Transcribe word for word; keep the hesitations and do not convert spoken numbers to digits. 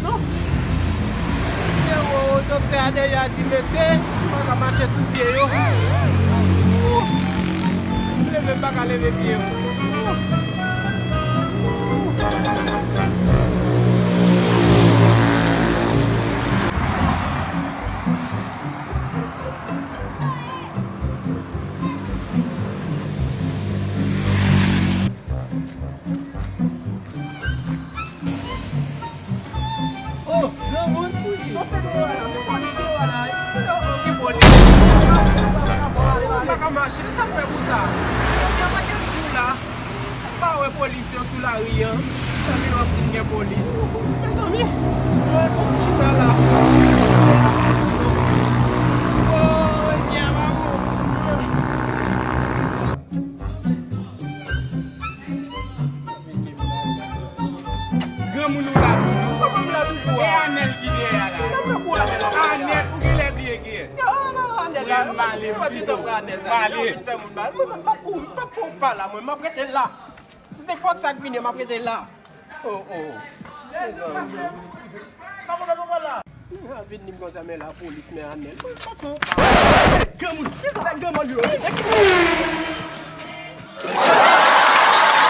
Non. Mesye, o, doktè a deja di, mesye, m pa ka mache sou pye yo. Ou, m leve, m pa ka leve pye yo. Ou. Oh, granmoun, sa w fè deyò a la? Men polis deyò a la, wi. Ki polis? M pa ka mache, sa m fè pou sa? Yo pa gen pou la. M pa wè polis yo sou lari an. Sa vin wè pou gen polis. Mezanmi, mwen fò m chita la. Oh, e byen, bravo. Granmoun ou la toujou? Kòman m la toujou a? E Anèl ki dèyè a la? Sa m fè pou Anèl la? Anèl, ou genlè bliye kiyès? Yo, Anèl la. Mwen male m pito. Mwen male. Yo vin fè moun mal. Mwen, mwen, m p ap kouri, m p ap fè yon pa la, mwen, m ap rete la. Nenpòt sa k vini, m ap rete la. Oh, oh. Mezanmi. Sa vin di m konsa, men lapolis, men Anèl. Mwen, m p ap fè yon pa. Granmoun, kisa granmoun yo?